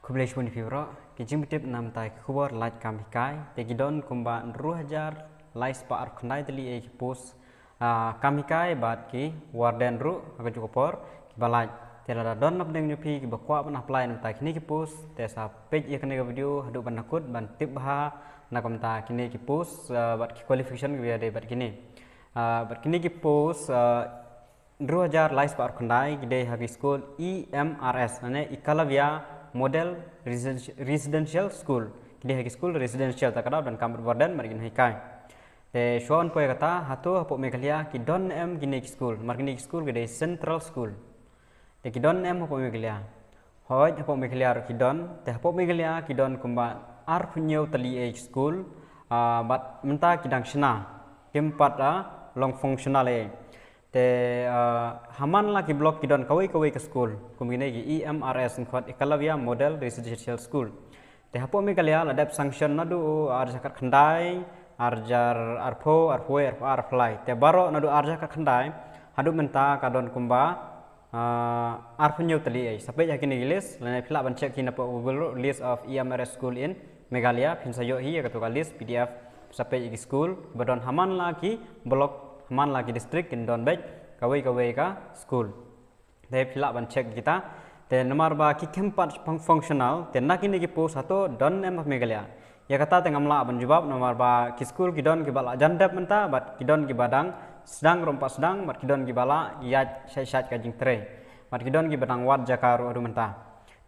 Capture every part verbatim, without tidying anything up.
Khublei shibun ïa phi baroh. Ki jingpyntip namar ki khubor lait kam hikai. Te ki don kumba hynriew hajar lai spah arphew khyndai tylli eh ki post, ah, kam hikai bad ki warden ruh ha kajuh ka por kiba lait. Te lada don napdeng jong phi kiba kwah ban apply namar kine ki post, te sa peit ïa kane ka video haduh ban da kut ban tip bha na kumta kine ki post, ah, bad ki qualification kiba ïadei bad kine. Ah, bad kine ki post, ah, hynriew hajar lai spah arphew khyndai ki dei ha ki skul E M R S, lane Ekalavya Model Residen-, Residential School. Ki dei ha ki skul residential, ta ka daw donkam bad warden bad ki nonghikai. Te shuwa ban poi kata, hato hapoh Meghalaya ki don em kine ki skul? Namar kine ki skul ki dei central school. Te ki don em hapoh Meghalaya? Hooid, hapoh Meghalaya ruh ki don. Te hapoh Meghalaya ki don kumba arphew hynñiew tylli eh ki skul, ah, bad mynta ki dang shna, kim pat, ah, long functional eh. Te, ah, ha man la ki block ki don kawei kawei ka skul, kum kine ki E M R S, khot Ekalavya Model Residential School. Te hapoh Meghalaya la dep sanction naduh ar hajar khatkhyndai, ar hajar arphew, arphew wei, arphew ar, arphew lai. Te baroh naduh ar hajar khatkhyndai haduh mynta ka don kumba, ah, arphew hynñiew tylli eh. Sa peit ha kine ki list, lane phi lah ban check hi na poh Google ruh, list of E M R S school in Meghalaya, phin sa ïoh hi ïa katu ka list P D F, sa peit ïa ki skul ba don ha man la ki block, ha man la ki district kin don beit kawei kawei ka skul. Te phi lah ban check kita. Te namar ba ki khlem pat fun-, functional, te na kine ki post hato don em ha Meghalaya? Ïa kata te ngam lah ban jubab namar ba ki skul ki don kiba la jan dep mynta, bad ki don kiba dang sdang ruh, ym pat sdang, bad ki don kiba la ïaid shait shait ka jingtrei, bad ki don kiba dang wad jaka ruh haduh mynta.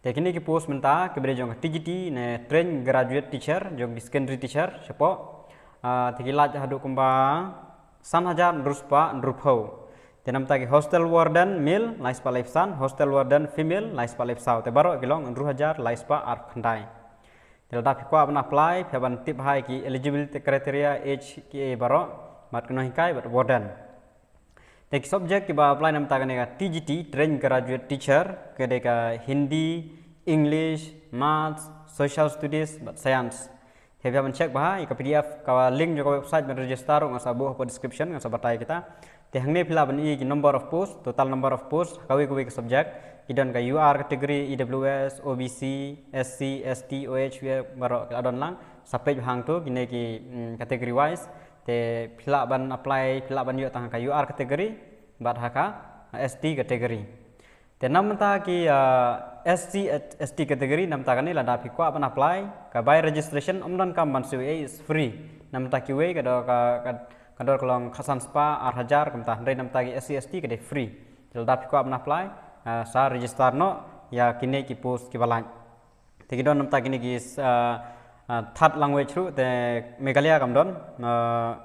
Te kine ki post mynta kiba dei jong ka T G T ne trained graduate teacher, jong ki secondary teacher shapoh, ah, te ki lait haduh kumba san hajar hynriew spah hynriewphew. Te namar ki hostel warden male lai spah laiphew san, hostel warden female lai spah laiphew saw. Te baroh ki long hynriew hajar lai spah arphew khyndai. Te lada phi kwah ban apply, phi hap ban tip bha ïa ki eligibility criteria, age, ki ei baroh, bad ki nonghikai bad warden. Te ki subject kiba apply namar kane ka T G T, trained graduate teacher, ka dei ka Hindi, English, Maths, Social Studies bad Science. Te phi hap ban check bha ïa ka P D F, ka link jong ka website ban register ruh nga sa buh hapoh description, nga sa batai kita. Te hangne phi lah ban i ki number of post, total number of post ha kawei kawei ka subject. Ki don ka U R category, E W S, O B C, S C, S T, O H, baroh ki la don lang. Sa peit bha hangto kine ki, mm, category wise. Te phi lah ban apply, phi lah ban ïoh tang ha ka U R category bad ha ka S T category. Te namar ki, ah, S C, S T category, namar kane lada phi kwah ban apply, ka bai registration ym donkam ban siew ei, is free. Namar kiwei ka dor ka, ka, ka dor ka long khatsan spah, ar hajar, kumta, hynrei namar ki S C, S T ka dei free. Te lada phi kwah ban apply, ah, sa register noh ïa kine ki post kiba lait. Te ki don namar kine ki, ah, ah, third language ruh, te Meghalaya kam don, ah,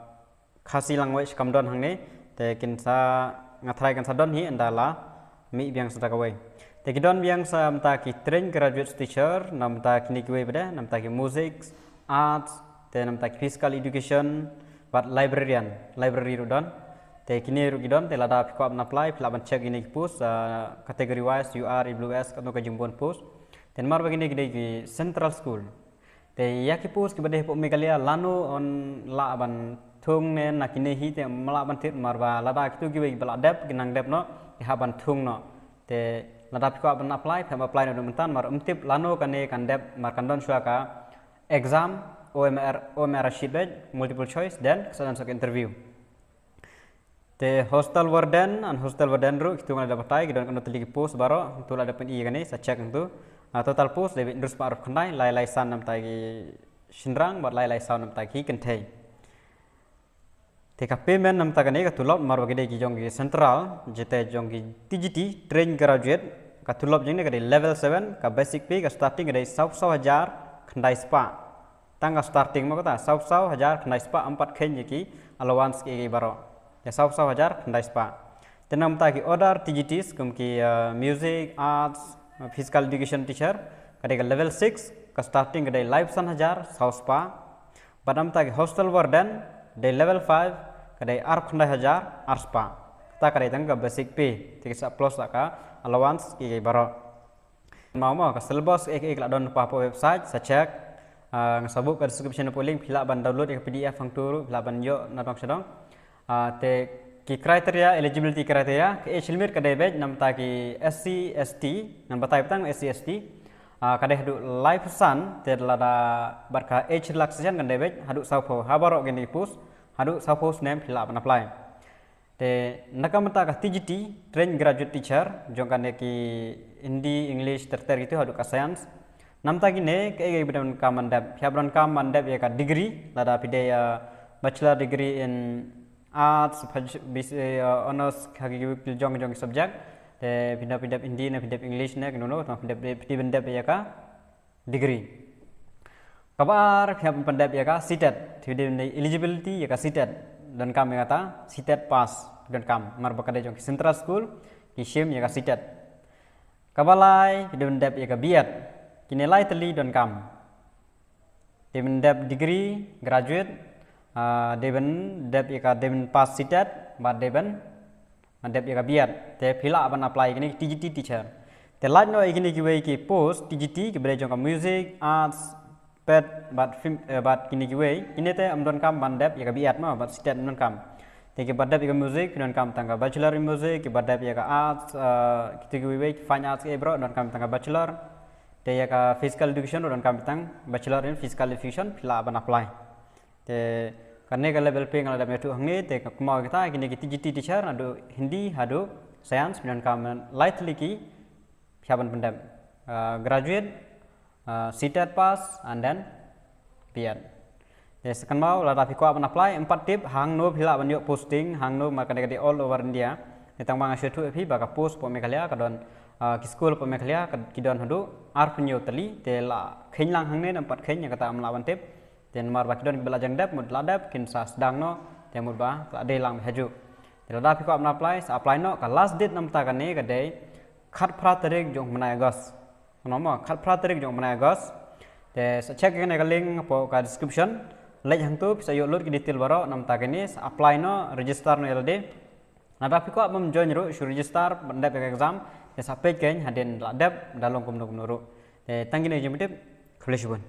Khasi language kam don hangne, te kin sa, nga tharai kan sa don hi ynda la mih biang sa da kawei. Te ki don biang sa namar ki trained graduate teacher, namar kine kiwei pat de, namar ki music, arts, te namar ki physical education, bad librarian, library ruh don. Te kine ruh ki don, te lada phi kwah ban apply, phi lah ban check kine ki post, ah, category wise, U R, E W S, katno ka jingbun post. Te namar ba kine ki dei ki central school. Te ïa ki post kiba dei hapoh Meghalaya lano yn lah ban thung ne na kine hi te ym lah ban thied, namar ba lada kitu kiwei kiba la dep, ki nang dep noh, ki hap ban thung noh. Te lada phi kwah ban apply, phi hap apply noh mynta, namar ym tip lano kane kan dep, namar kan don shuwa ka exam, O M R, O M R sheet beit, multiple choice, then sa don sa ka interview. Te hostel warden and hostel warden ruh, kitu nga la da batai, ki don katno tylli ki post baroh, tu la da pyni ïa kane, sa check hangtu. Ah, total post dei beit hynriew spah arphew khyndai, lai lai san namar ki shynrang, bad lai lai saw namar ki kynthei. Te ka payment namar kane ka tulop, namar ba ki dei ki jong ki central, jete jong ki T G T, trained graduate, ka tulop jong ne ka dei level seven, ka basic pay, ka starting ka dei saw, saw hajar khyndai spah. Tang ka starting mo kata, saw, saw hajar khyndai spah, ym pat kheiñ ïa ki allowance ki, ki baroh. Ïa saw, saw hajar khyndai spah. Te namar ki other T G Ts kum ki, eh, music, arts, eh, physical education teacher, ka dei ka level six, ka starting ka dei laiphew san hajar saw spah. Bad namar ki hostel warden, dei level five, ka dei arphew khyndai hajar ar spah. Kata ka dei tang ka basic pay, te ki sa plus la ka allowance ki, ki baroh. Mo mo, ka syllabus eh, eh, ka la don hapoh website, sa check. Ah, nga sa buh ka description hapoh link, phi lah ban download ïa ka P D F hangtu ruh, phi lah ban ïoh na dong sha dong. Ah, te ki criteria, eligibility criteria, ka age limit ka dei beit namar ki S C, S T, ngan batai pat tang S C, S T. Ah, ka dei haduh laiphew san, te lada bad ka age relaxation kan dei beit haduh sawphew, ha baroh kine ki post haduh sawphew snem phi lah ban apply. Te na ka bynta ka T G T, trained graduate teacher, jong kane ki Hindi, English, ter ter kitu haduh ka science. Namta kine, kaei kaei ba phi donkam ban dep, phi hap donkam ban dep ïa ka degree, lada phi dei ïa bachelor degree in arts, bachelor, B C A, uh, honours, ha ki jong jong ki subject. Te phi dep, phi dep Hindi ne phi dep English ne kino kino, phi dep, phi dep, phi dep ïa ka degree. Kaba ar, phi hap ban dep ïa ka CTET, phi dep eligibility ïa ka CTET, donkam ïa kata, CTET pass, donkam, namar ba ka dei jong ki central school, ki shim ïa ka CTET. Kaba lai, phi dep ban dep ïa ka B.Ed, kine lai tylli donkam. Dei ban dep degree, graduate, ah, dei ban dep ïa ka, dei ban pass CTET, bad dei ban, ban dep ïa ka B.Ed. Te phi lah ban apply kine ki T G T teacher. Te lait noh ïa kine kiwei ki post T G T, kiba dei jong ka music, arts, ped, bad film, eh, bad kine kiwei. Kine te ym donkam ban dep ïa ka B.Ed mo, bad CTET ym donkam. Te kiba dep ïa ka music, phi donkam tang ka bachelor in music, kiba dep ïa ka arts, eh, kito kiwei wei, fine arts kiei baroh, donkam tang ka bachelor. Te ïa ka physical education ruh donkam tang bachelor in physical education, phi lah ban apply. Te kane ka level phi nga la dep ïathuh hangne, te ka kynmaw kita, kine ki T G T teacher, naduh Hindi haduh science, phi donkam lai tylli ki phi hap ban pyndep. Ah, graduate, ah, CTET pass, and then B.Ed. Te sa kynmaw, lada phi kwah ban apply, ym pat tip hangno phi lah ban ïoh posting, hangno, namar ka dei, ka dei all over India. Te tang ba nga shu ïathuh ïa phi ba ka post hapoh Meghalaya ka don, ah, ki school hapoh Meghalaya ka, ki don haduh arphew hynñiew tylli, te la kheiñ lang hangne, ym pat kheiñ, ïa kata ym lah ban tip. Te namar ba ki don kiba la jang dep, mut la dep, kin sa sdang noh, te mut ba la dei lang bha hajuh. Te lada phi kwah ban apply, sa apply noh, ka last date namta kane ka dei khatphra tarik jong u bnai August. Kynmaw mo, khatphra tarik jong u bnai August. Te sa check ïa kane ka link hapoh ka description. Leit hangtu, phi sa ïoh lut ki detail baroh, namta kane, sa apply noh, register noh ïa lade. Lada phi kwah ban join ruh, shu register, ban dep ïa ka exam, te sa peit kein, hadien la dep, da long kumno kumno ruh. Te tang kine jingtip, khublei shibun.